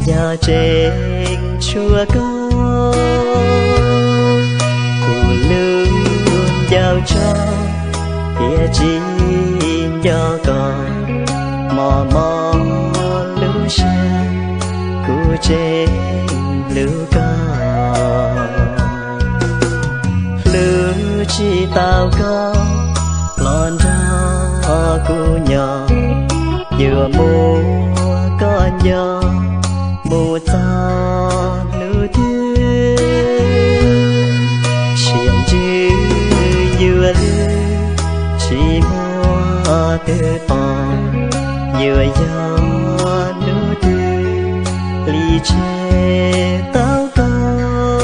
Yog tseem tshuav koj, kuv lub ncauj tso, tiam tsis nco koj, mos mos lub siab, kuv tseem hlub koj. Hlub tsis tau koj los nrog kuv nyob, yuav muab koj nco mus txog hnub twg. Siab ntsws yuav lwj, tsis muaj twg pom, yuav yog hnub twg li tseg tau koj.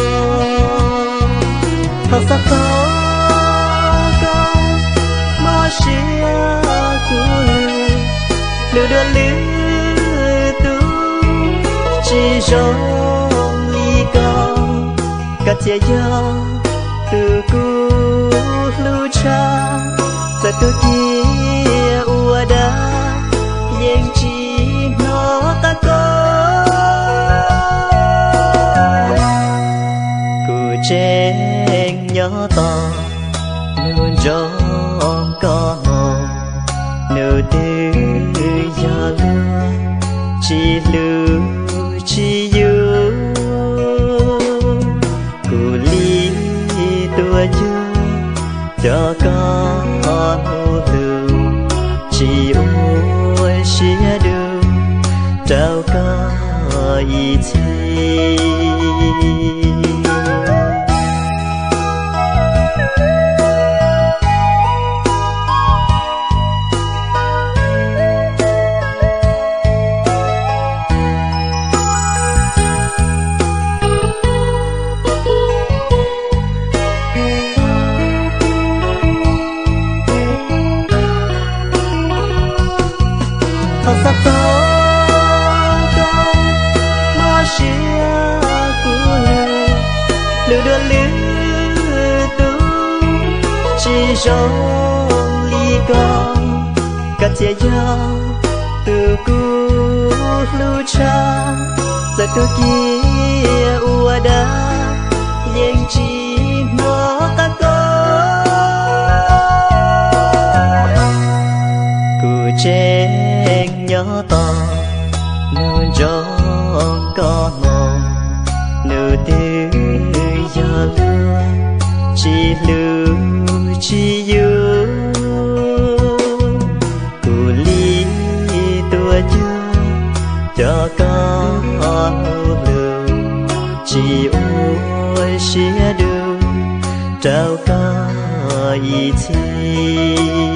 Thaum xav tau koj, mob siab kuv lwj, hlub dua lwm tus tsis zoo li koj. Koj thiaj yog tus kuv hlub tshaj, txawm tus ciaj ua dab yeej tsis hnov qab koj. Kuv tseem nyob tos hnub nco koj hmo, hnub twg yog luag tsis hlub tsis yug. Kuv li tuaj cuag cov koj mus hlub, tsis ua siab dub rau koj ib txhis. Thaum xav tau koj, mob siab kuv lwj, hlub dua lwm tus tsis zoo li koj. Koj thiaj yog tus kuv hlub tshaj, txawm tus ciaj ua dab yeej tsis hnov qab koj. Kuv tseem nyob tos hnub nco koj hmo, hnub twg yog luag tsis hlub tsis yug. Kuv li tuaj cuag cov koj mus hlub, tsis ua siab dub rau koj ib txhis.